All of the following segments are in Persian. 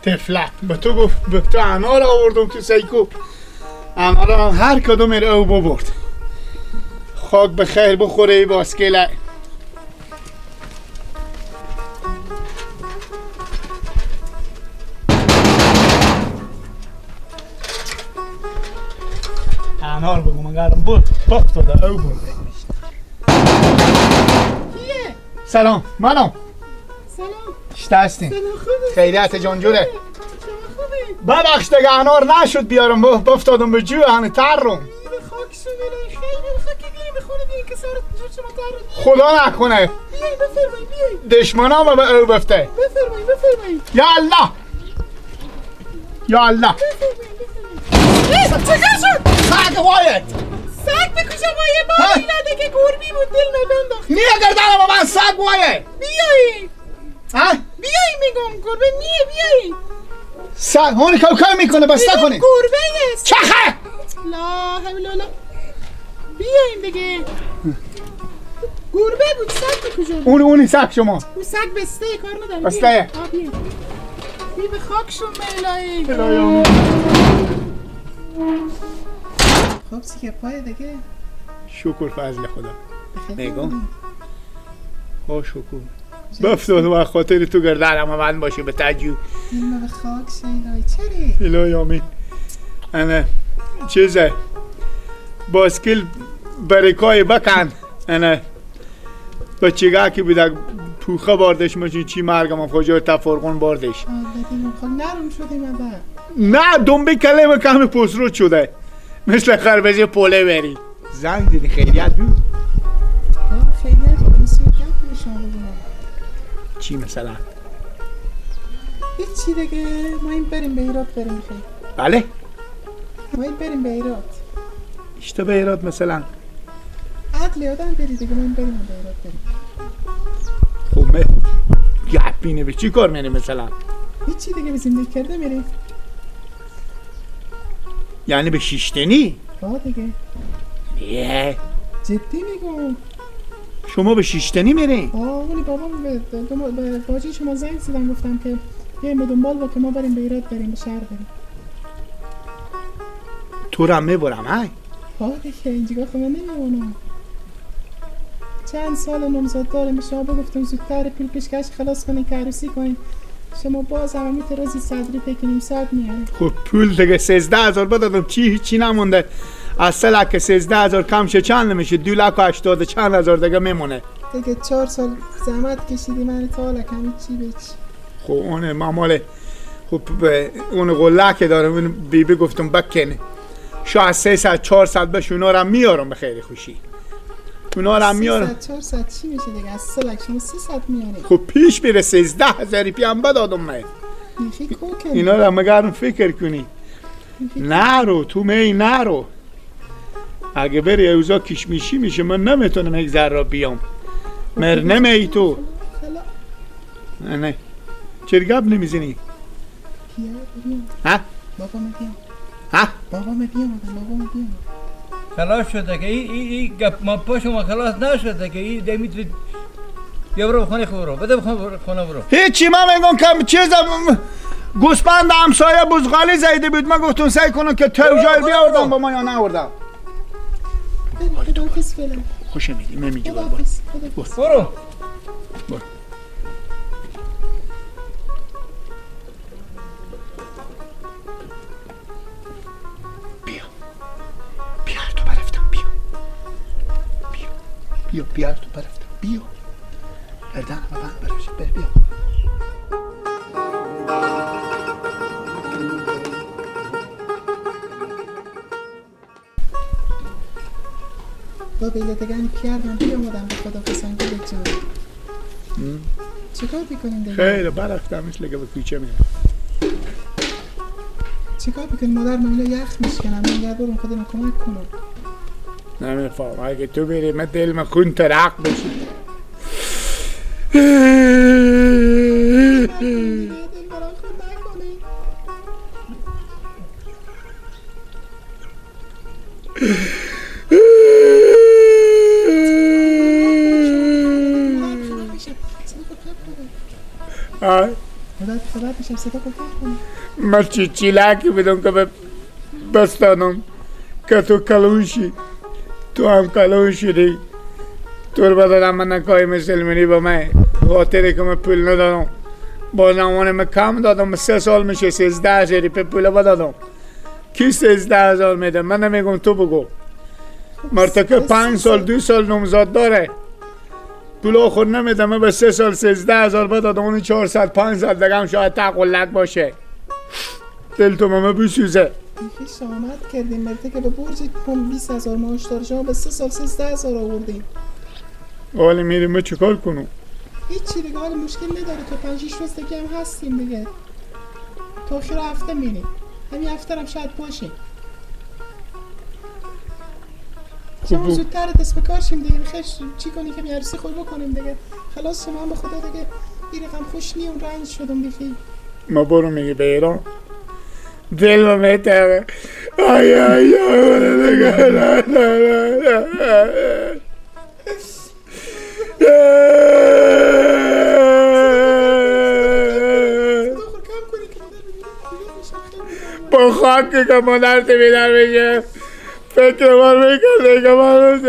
تفلک به تو گفت به تو انار آوردم تو سیکو انار هم هر کدوم او ببرد. خاک به خیر بخوره ای باسکله. انار بگو من گرم بود بفتاده او برده. کیه؟ سلام منم. سلام. شته هستین؟ سلام خوبه. خیریت جان جوره. شما خوبی؟ ببخش دیگه انار نشد بیارم بفتادم به جو هنه ترم. به خاک شو بلای خیلی به خاک بیاین به خونه بیاین که سرت جور شما تر. خدا نکنه. بیاین بفرمایید بیاین. دشمنام به او بفته. بفرمایید بفرمایید. یا الله. یا الله. بفرمایید بفرمایید. چه شد؟ سگ وایت. سگ به کجا وایه؟ با اینا دیگه گربی بود دل من انداخت. نیه گردنم من سگ وایه. بیاین. ها؟ بیاین میگم گربه نیه بیاین. سگ هون کوکو میکنه بسته کنی. گربه است. چخه. لا حول ولا. بیاین دیگه. گربه بود سگ به کجا؟ اون سگ شما. اون سگ بسته کار نداره. بسته. بیا. بی به خاک شو الهی. الهی. خب سیگه پای دیگه. شکر فضل خدا. میگم ها شکر بفتاد و خاطر تو گردنم من باشه به تجو. این به خاک شه الهی. چری؟ الهی آمین. انا چیزه باسکل بریکای بکن انا بچگاه که بوده پوخه باردش مچین چی مرگم فجر تفرقون باردش. خب نرم شدیم اول. نه دنبه کلمه کم پسرو شده مثل خربزه پوله بری. زنگ دیدی خیریت بود؟ خیریت بود. مثل گپ به شما بگم. چی مثلا؟ هیچی دیگه. ما این بریم به ایراد بریم خیلی. بله؟ ما این بریم به ایراد. اشتا به ایراد مثلا؟ عقلی آدم بری دیگه. ما این بریم به ایراد بریم. خب من گپینه به چی کار میریم مثلا؟ هیچی دیگه به زندگی کرده میریم. یعنی به شیشتنی؟ آه دیگه. یه جدی میگم. شما به شیشتنی میرین؟ آه ولی بابام به باجی شما زنگ زدم گفتم که بیایم به دنبال با که ما بریم به ایراد بریم به شهر بریم. تو رو هم میبرم های؟ آه دیگه اینجا خب من نمیمونم. چند سال نامزد داریم به شما بگفتم زودتر پول پیشکش خلاص کنین که عروسی کنین. شما باز هم میترازی صدری پکنیم صد میاره. خب پول دیگه 13,000 بدادم چی هیچی نمونده. از 3 لک 13,000 کم شه چند نمیشه؟ 2,80,000 چند هزار دیگه میمونه. دیگه 4 سال زحمت کشیدی من تا حالا کمی چی به چی. خب اون مامال خب اون قله که دارم اون بیبی گفتم بکنه شاید 300 400 بشه اونا رو میارم به خیر خوشی. اونا رو میارم. 300 400 چی میشه دیگه؟ از 3 لک شما 300 میاری. خب پیش میره 13,000 پی هم بدادم من. اینا رو مگرم فکر کنی. نرو تو می نرو. اگه بری اوضاع کشمیشی میشه من نمیتونم یک ذره بیام. مر نمی تو. نه نه. چرا گپ نمیزنی؟ ها؟ بابا میام. ها؟ بابا میام بابا میام. خلاص شده که ای گپ ما پاشو خلاص نشده که ای دمیت بیا برو خونه خورو بده خونه برو. هیچی من میگم که چیزم گوسفند همسایه بزغالی زیده بود من گفتم سعی کنم که تو جای بیاوردم با ما یا نآوردم. خوش میدی من میگم برو برو. بیا بیا تو برفتم بیا بیا بیا بیا تو برفتم بیا بردن و بند برفتم بر بیا. بابا ایله دیگه این پیر من بیامدم به خدا پسنگی جان. چیکار میکنیم دیگه؟ خیلی برفتم مثل که به کوچه میرم. چیکار میکنیم مادر من اینا یخ میشکنم من یه برم خودم کمک کنم. نمیفهم اگه تو بری من دلم خون ترق بشه. دل برام خون نکنی. خبر میشم صدا کن کنم. من چی چیلاکی بدم که بستانم که تو کلون شی، تو هم کلون شدی. تو رو بدادم من نکای مسلمانی با من خاطره که من پول ندادم. با زمان من کم دادم، 3 سال میشه 13,000 روپیه پول بدادم. کی 13,000 میده؟ من نمیگم تو بگو. مرتکه 5 سال 2 سال نامزاد داره پول خود نمیده. من به 3 سال 13,000 بدادم، اون 400 500 دیگه هم شاید تقلق باشه. دل تو ماما بسوزه. بیخی شامت کردیم مرتکه به برج 20,000 معاش داره، شما به 3 سال 13,000 آوردیم. حالا میریم من چیکار کنم؟ هیچی دیگه، حالا مشکل نداره، تا 5-6 روز دیگه هم هستیم دیگه. تا آخر هفته میریم، همین هفته هم شاید باشیم. شما زودتر دست به کار شیم دیگه. میخوای چی کنی که عروسی خود بکنیم دیگه. خلاص شما هم به خدا دیگه این رقم خوش نی، اون رنج شدم بیخی. ما برو میگه به ایران دل ما میتره. آی آی آی نه نه نه نه. با خاکی که مادر تی بیدار میشه فکر بار میکنه که من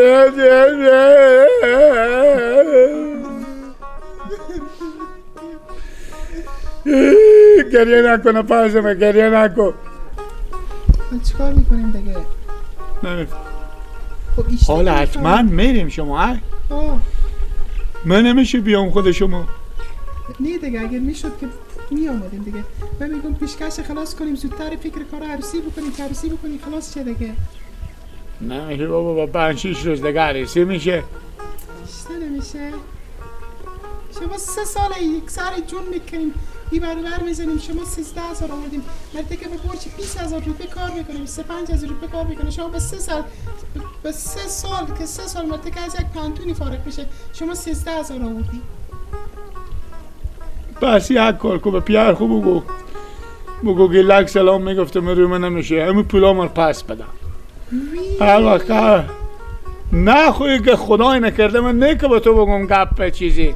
گریه نکنه پازمه، گریه نکن. چیکار میکنیم دیگه؟ حالا حتما میریم شما. من نمیشه بیام خود شما. نه دیگه اگر میشد که می آمدیم دیگه. من میگم پیشکش خلاص کنیم زودتر، فکر کار عروسی بکنیم، عروسی بکنیم خلاص چه دیگه. نمیشه بابا، با 5-6 روز دیگه عروسی میشه. بیشتر نمیشه. شما 3 سال یک سر جون میکنیم، این برابر میزنیم، شما 13,000 آوردیم. مرده که به برج 20,000 روپیه کار میکنیم، 35,000 روپیه کار میکنه. شما به 3 سال، به 3 سال که 3 سال مرده که از یک پانتونی فارغ میشه، شما 13,000 آوردیم. پس یک کار کو به پیر خوب بگو، بگو گیلک سلام میگفتم روی من نمیشه، همین پولا من پس بدم. هر وقت نه خوی که خدای نکرده من نه که به تو بگم گپ چیزی.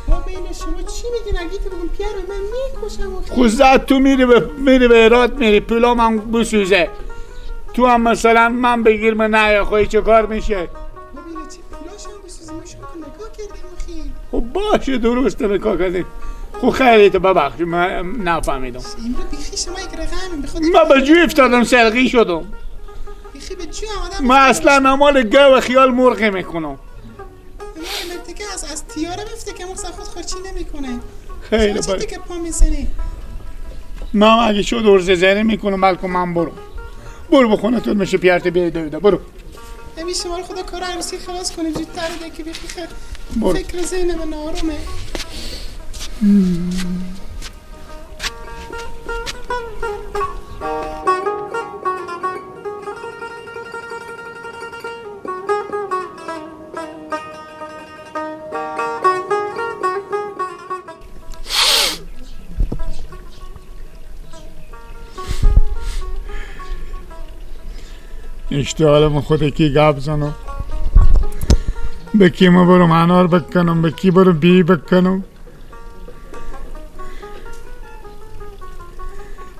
بابا شما چی میگین؟ اگه تو بگم پیر من میکشم. خود زد تو میری به میری به هرات میری پولا من بسوزه، تو هم مثلا من بگیر من نه خوی چه کار میشه؟ بابا اینا چه پولاشم بسوزه، ما شما نگاه کردیم آخی. خب باشه درسته نگاه کردیم. خب خیلی تو ببخش من نفهمیدم. امروز بیخی شما یک رقم به خود من به جوی افتادم، سرقی شدم. بیخی به جوی آمدم. من اصلا مال گو و خیال مرغ میکنم. من مرتکه از تیاره بفته که مقصد خود خورچی نمیکنه. خیلی شما چطور که پا میزنی؟ من اگه شد ارزه زنی میکنم، بلکه من برو. برو بخونه تو میشه پیارت بیای دویده برو. همین شما رو خدا کار عروسی خلاص کنیم زودتر دیگه که بیخی خیر. فکر ذهن من آرومه. اشتغال من خود کی گپ زنم، به کی ما برم انار بکنم، به کی برم بی بکنم.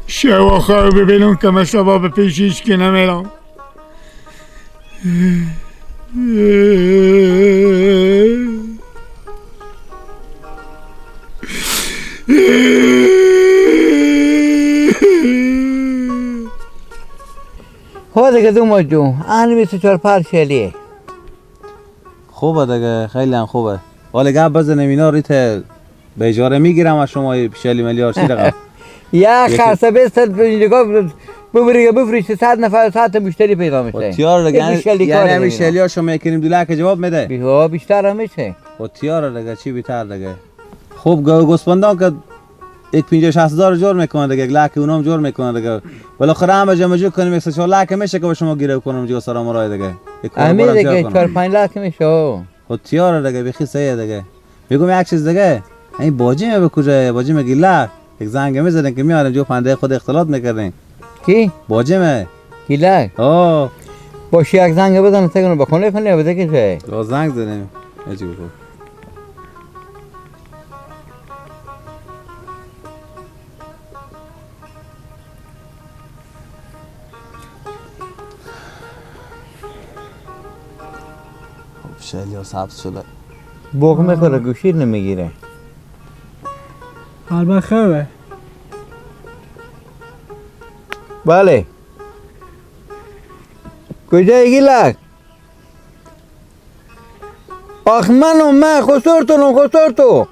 شو آخر ببینم که من سبا به پیش هیچ کی نمیرم. ها دیگه دوما جون، آن 24 پرشلیه. خوبه دیگه، خیلی هم خوبه. حالا گپ بزنیم اینا ریت به اجاره میگیرم از شما شلی میلیارد چی رقم؟ یا خرسه بستر نگاه ببری بفروش 100 نفر 100 مشتری پیدا میشه. تیار دیگه، یعنی همین شلی ها شما میکنیم دو لک جواب میده. بیشتر هم میشه. خب تیار دیگه چی بیتر دیگه. خب گوسفندان که یک 50 60 هزار جور میکنه دیگه، یک لک اونم جور میکنه دیگه. بالاخره هم جمع جور کنیم 104 لک میشه که به شما گیره کنم جو سلام رای دیگه. همین دیگه 4 5 لک میشه. خب تیار دیگه بخی سه دیگه. میگم یک چیز دیگه، این باجی می به کجا؟ باجی میگه لک یک زنگ میزدن که میارم جو پنده خود اختلاط میکردین. کی؟ باجی می. کی لک؟ آه. باشه یک زنگ بزن تگونو بخونه فنی بده که چه؟ زنگ زدیم. عجیب بود. باشه الیاس حبس شده. بوق میخوره گوشی نمیگیره. حال خوبه. بله. کجایی گیلک؟ آخ منم من خسرتونم خسرتو.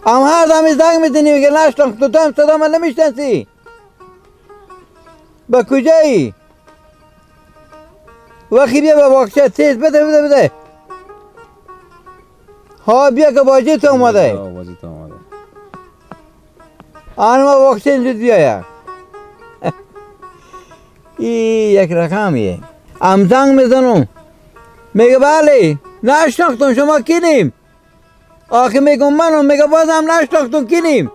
هم هر دمی زنگ میزنی میگه نشناخت تو هم صدا من نمیشناسی. با کجایی؟ وقتی بیا به باغچه تیز بده بده بده. ها بیا که باجی تو اومده. باجی تو اومده. آن ما باغچه زود بیا. این یک رقمیه. هم زنگ میزنم میگه بله نشناختم شما کینیم. آخه میگم منم میگه بازم نشناختم کینیم.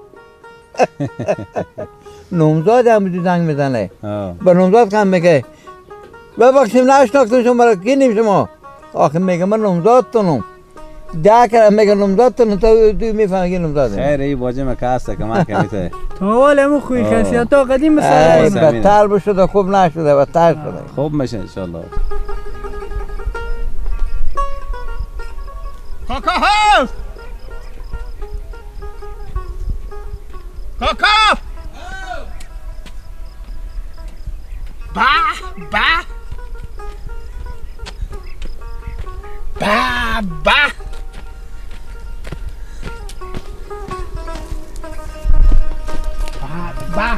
نومزاد هم زنگ میزنه. به نومزاد هم میگه ببخشیم نشناختم شما را کینیم شما. آخه میگه من نومزادتونم. ده کرم میگه نومزادتونم تو میفهمی که نومزاده. خیر ای باجه مکه هسته که من کمیته. تا اول همون خوی خاصیت ها قدیم مثلا بدتر بشده خوب نشده بدتر شده. خوب میشه انشالله. کاکا هاو کاکا با با با با با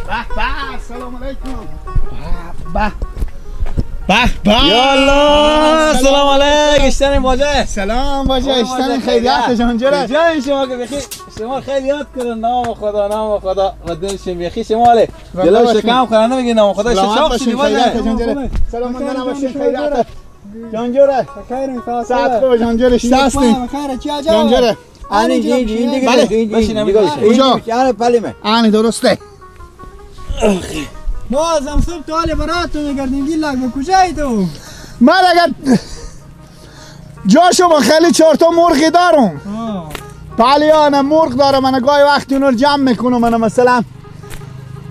با با سلام علیکم. با با با یا الله سلام علیک. اشتن باجه. سلام باجه اشتن خیریت جان جره. جان شما که بخی شما خیلی یاد کردن. نام خدا نام خدا و دلشون بخی شما علی دلش شکم خورنده میگه نام خدا شاخ شدی باجه. سلام من نباشین خیریت جان جره. ساعت خوب جان جره. هستین جان جره. آنی این دیگه بشین کجا؟ آنی پلیمه. آنی درسته. ما از هم صبح تا حال براتون میگردیم گیلک به کجایی تو؟ من اگر جا شما خیلی چهار تا مرغی دارم. بله انا مرغ دارم. من گاهی وقتی اونو رو جمع میکنم. من مثلا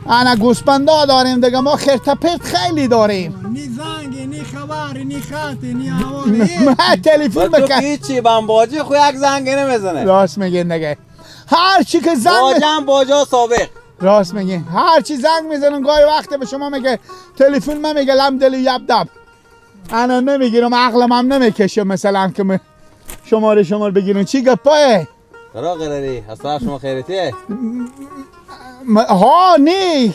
انا گوسپندا داریم دیگه. ما خرت پرت خیلی داریم. نی زنگی نی خبری نی خطی نی آوازی. من تلفن بکن هیچی بمباجی خو یک زنگ نمیزنه. راست میگین دیگه. هر چی که زنگ باجم باجا سابق. راست میگین. هر چی زنگ میزنن گاهی وقت به شما میگه تلفن من میگه لم دلی یب دب. انا نمیگیرم عقلم هم نمیکشه مثلا که شماره شما بگیرن. چی گپاه؟ قرار قراری از طرف شما خیرتیه؟ ها نی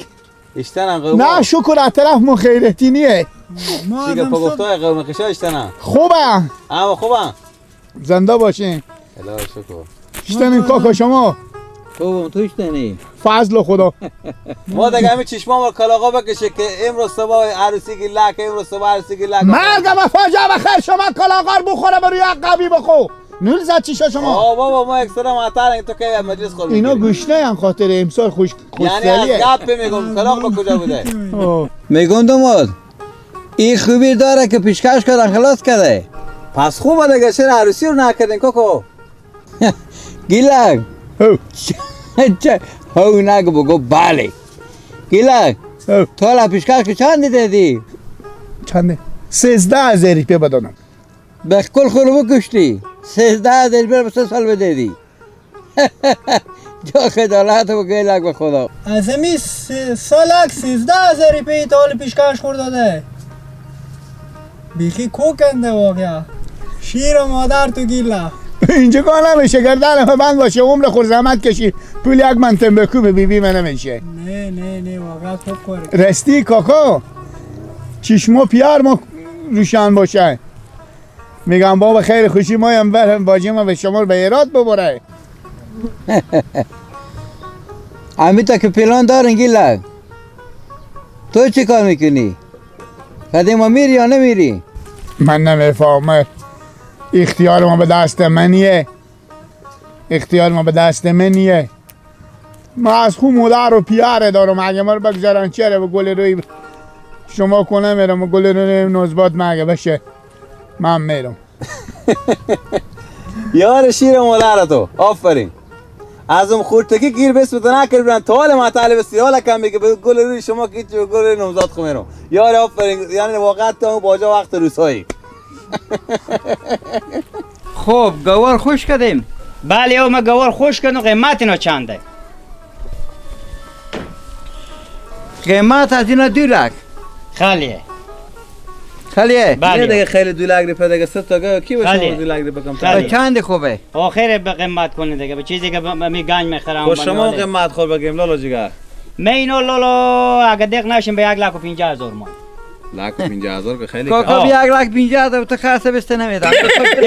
اشتنم قوم. نه شکر از طرف ما خیرتی نیه. چی گپا گفتای قوم خشا اشتنم خوبه. اما خوبه زنده باشین. الهی شکر. اشتنین کاکا شما خوبم تو اشتنی فضل خدا. ما دیگه همین چشمام رو کلاغا بکشه که امروز صبح عروسی گیلک امروز صبح عروسی گیلک. مرگ و فاجعه بخیر شما کلاغا بخوره بروی قوی بخو. نول زد چیشا شما؟ آه بابا ما یک سرم عطر تو که مجلس خور اینا گوشنه هم خاطر امسال خوش یعنی از گپ میگم کلاغ به کجا بوده؟ میگم دوماد این خوبی داره که پیشکش کردن خلاص کرده. پس خوبه دیگه چرا عروسی رو نکردین کوکو؟ گیلک چه هو نگو بگو بله. گیلک تو حالا پیشکش که چند دیدی؟ چنده؟ 13,000 روپیه بدادم. به کل خورو بکشتی 13,000 روپیه به 3 سال بدادی. جا خجالت بگو گیلک به خدا. از همی سالک 13,000 روپیه تا حال پیشکش خور داده. بیخی کوکنده واقعا. شیر و مادر تو گیلک. اینجا کار نمیشه گردن من بند باشه عمر خور زحمت کشی پول یک من تنبکو به بیبی من نمیشه. نه نه نه واقعا خوب کاره. راستی کاکا چشما پیار ما روشن باشه. میگم بابا خیر خوشی ما هم برم باجی ما به شما به ایراد ببره. امیتا که پلان دارن گیلک تو چی کار میکنی؟ قدیم میری یا نمیری؟ من نمیفهمم. اختیار ما به دست منیه. اختیار ما به دست منیه. ما از خو مادر و پیاره دارم. اگه ما رو بگذارن چرا به گل روی شما کنه میرم و گل روی نوزباد مگه بشه من میرم. یار شیر مادر تو آفرین. از اون خورتکی گیر بس بتو نکردن تا حال ما طالب سیال کم میگه به گل روی شما که چه گل روی نوزاد خو میرم. یار آفرین یعنی واقعا تو باجا وقت روسایی. خب گوار خوش کردیم. بله او ما گوار خوش کردم. قیمت اینا چنده؟ قیمت از اینا 2 لک. خالیه. خالیه؟ بله دیگه خیلی 2 لک روپیه دیگه. 3 تا گاو کی به شما 2 لک روپیه کم؟ چند خوبه؟ آخر به قیمت کنه دیگه، به چیزی که می گنج میخرم. خب شما قیمت خور بگیم لالا جیگر. من اینو لالا اگه دق نشیم به 1,50,000 مان. 1,50,000 که خیلی کاکا 1,50,000 تو خرسه بسته نمیدم.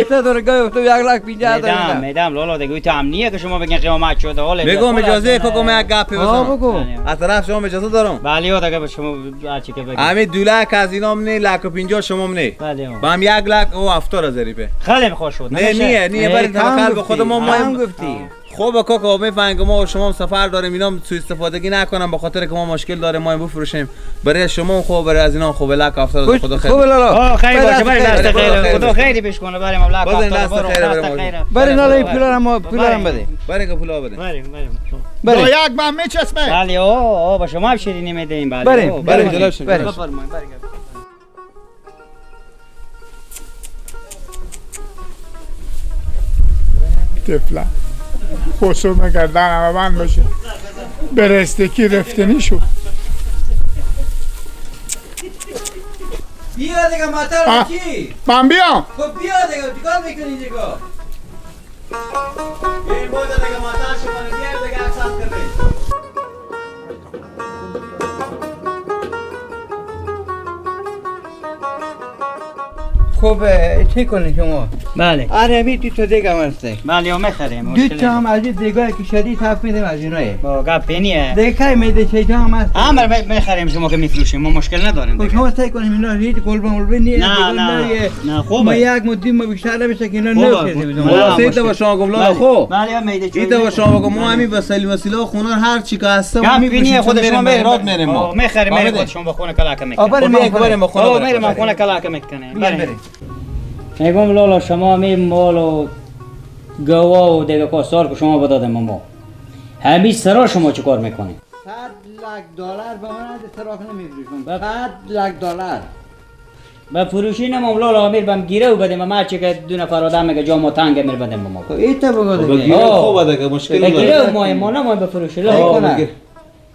تو دور گاو تو 1,50,000 میدم لالا دیگه. تو امنیه که شما بگین قیامت شده. حالا میگم اجازه کاکا من یک گپی بزنم. از طرف شما اجازه دارم؟ بله دیگه به شما هرچی که بگین. همین 2 لک از اینام نه، 1,50,000 شما نه. بله با هم 1,70,000 روپیه. خیلی خوش شد. نه نه نه برای توکل به خود ما هم گفتی. خب کاکا میفهمم که ما و شما هم سفر داریم، اینا سوء استفادگی نکنم به خاطر که ما مشکل داریم ما بفروشیم برای شما خوب برای از اینا خوب. 1,70,000 خدا خیر. خوب لالا خیر باشه. برای دست خیر خدا خیری پیش کنه. برای ما 1,70,000 خیر. برای لالا پولارم پولارم بده. برای که پولا بده. بریم بریم. با یک من میچسبه. بله او با شما هم شیرینی میدیم. بله بریم بریم جلو شیم. بفرمایید. طفلم خصوم کردن همه بند باشه برستکی رفتنی شد. بیا دیگه مطر چی؟ من بیام؟ خب بیا دیگه چیکار میکنی دیگه؟ این بود دیگه مطر شما بیا دیگه احساس کردی. خب چه کنید شما؟ بله آره می تو دیگه هم هسته. بله میخریم. دو تا هم از این دیگه که شدید حرف میدیم از اینایه. با گپ نیه. دیگه کی میده چه هم هست. امر میخریم شما که میفروشیم ما مشکل نداریم دیگه. شما سعی کنیم اینا هیچ قلب ملب نیه. نه نه نه خوبه. ما یک مدیم ما بیشتر نمیشه که اینا نفروشیم. خلاصه ایتا با شما گم لالا خوب. بله میده چه. ایتا با شما گم ما همین وسیله خونه هر چی که هست ما میفروشیم. خود شما میریم ما. میخریم میریم خود شما با خونه کلاک میکنه. بریم خونه. میریم خونه کلاک میکنه. بریم. میگم لالا شما می مال و گوا و دیگه کاسار که شما بدادم ما همین سرا شما چه کار میکنید؟ 100 لک دلار به من از سراخ نمیفروشم. 100 لک دلار به فروشی نمام لالا امیر بم گیره و بدیم ما چه که 2 نفر آدم میگه جا ما تنگ امیر بدیم ما. خب ایتا بگو دیگه. گیره خوب دیگه مشکل نداره. گیره ما ما به فروشی لالا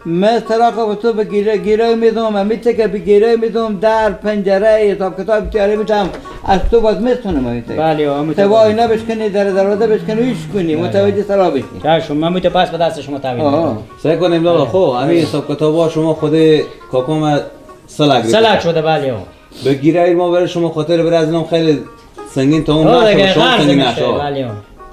من سراغ به تو به گیره میدم، من میته که به گیره میدم در پنجره حساب کتاب تیاره میدم از تو باز میتونم میته. بله تو با اینا بشکنی در دروازه بشکنی هیچ کنی متوجه سرا بشی. چشم من میته پس به دست شما تحویل میدم. سعی کنیم لالا خب همین حساب کتابا شما خود کاکام سلک شده. بله به گیره ما برای شما خاطر برای از اینم خیلی سنگین تا اون نشه شما سنگین نشه. بله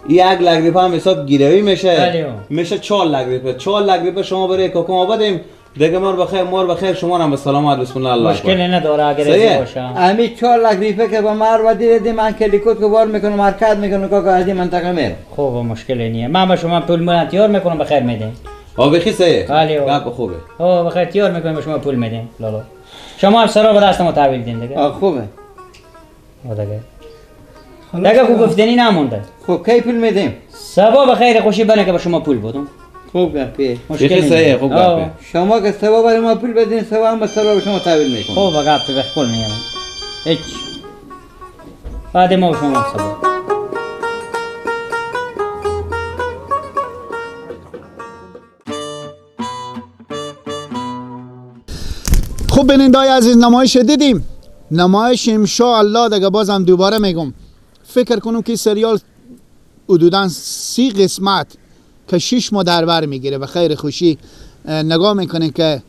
1 لک روپیه هم حساب گیروی میشه میشه 4 لک روپیه. 4 لک روپیه شما برای کاکا بدیم دیگه مار بخیر مار بخیر شما هم به سلامت بسم الله الله مشکل نداره اگر ازی باشه. همین 4 لک روپیه که با مار ودی دادیم من کلیکوت که بار میکنم حرکت میکنم کاکا از این منطقه میره. خوب مشکل نیه. من به شما پول من میکنم بخیر میدیم. آ بخی سه بله گپ خوبه. آ بخیر تیار میکنم به شما پول میدیم لالا. شما هم سرا به دست ما تحویل دین دیگه. آ خوبه. دیگه دیگه خوب گفتنی نمونده. خب کی پول میدیم؟ صبا بخیر خوشی بنه که به شما پول بدم. خوب گپی. مشکل صحیح خوب گپی. شما که صبا برای ما پول بدین صبا هم به سرا به شما تحویل میکنم. خوب گپی به پول میگم. هیچ. بعد ما شما صبا. خب بینندای عزیز نمایش دیدیم. نمایش انشاءالله دیگه بازم دوباره میگم فکر کنم که سریال حدوداً 30 قسمت که 6 ماه در بر میگیره و خیر خوشی نگاه میکنه که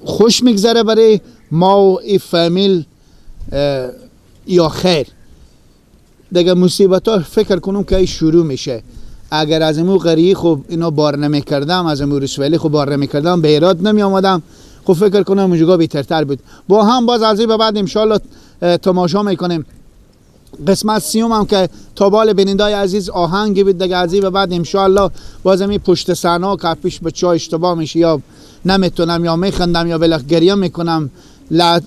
خوش میگذره برای ما و ای فامیل یا خیر دیگه مصیبت ها فکر کنم که شروع میشه. اگر از امو قریه خب اینا بار نمیکردم، از امو رسولی خب بار نمیکردم، به ایراد نمی آمدم، خب فکر کنم اونجا بهترتر بود. با هم باز از این به بعد انشالله تماشا میکنیم. قسمت سیوم هم که تا بال بینندای عزیز آهنگی بود دیگه. از این به بعد انشالله باز می پشت صحنه که پیش بچه‌ها اشتباه میشه یا نمیتونم یا میخندم یا بلخ گریه میکنم،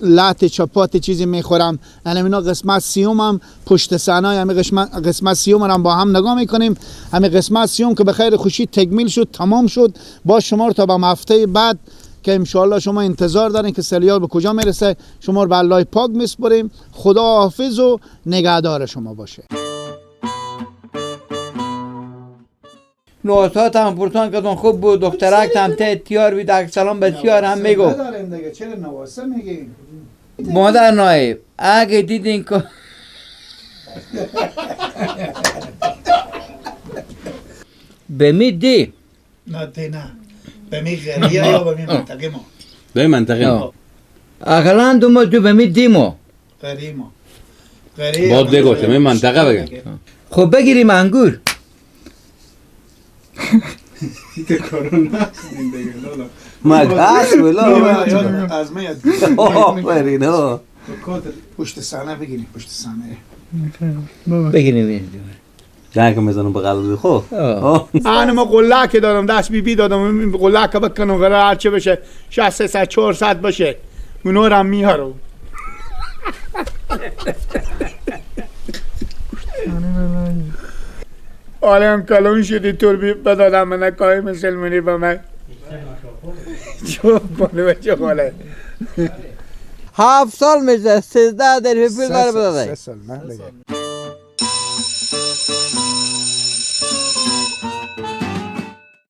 لات چپات چیزی میخورم. یعنی اینا قسمت سیوم هم پشت صحنه، همین قسمت سیوم هم با هم نگاه میکنیم. همین قسمت سیوم که به خیر خوشی تکمیل شد، تمام شد. با شما رو تا به هفته بعد که انشالله شما انتظار دارین که سریال به کجا میرسه. شما رو به الله پاک میسپریم. خدا حافظ و نگهدار شما باشه. نواسات هم پرسان کردن خوب بود، دخترک هم ته تیار بید، سلام بسیار هم میگو. نداریم دیگه، چرا نواسه میگیم؟ مادر نایب اگه دیدین که به می دی نه دی نه به می غریه یا به می منطقه ما به منطقه ما اقلا دو ما تو به می دی ما غریه ما غریه باید بگو که می منطقه بگم. خب بگیریم انگور. مگه ولا از من آفرین ها. پشت صحنه بگیریم، پشت صحنه بگیریم. جنگ میزنم به قلبی خب. انا ما قله که دادم دست بی بی دادم قله که بکنم قرار هرچه بشه 600 400 باشه اونا رو هم میارم. آره کلون شدی تور بی بدادم من کای مسلمانی به من چون کنه بچه خاله 7 سال میشه 13 در پول داره بداده. 3 سال نه دیگه.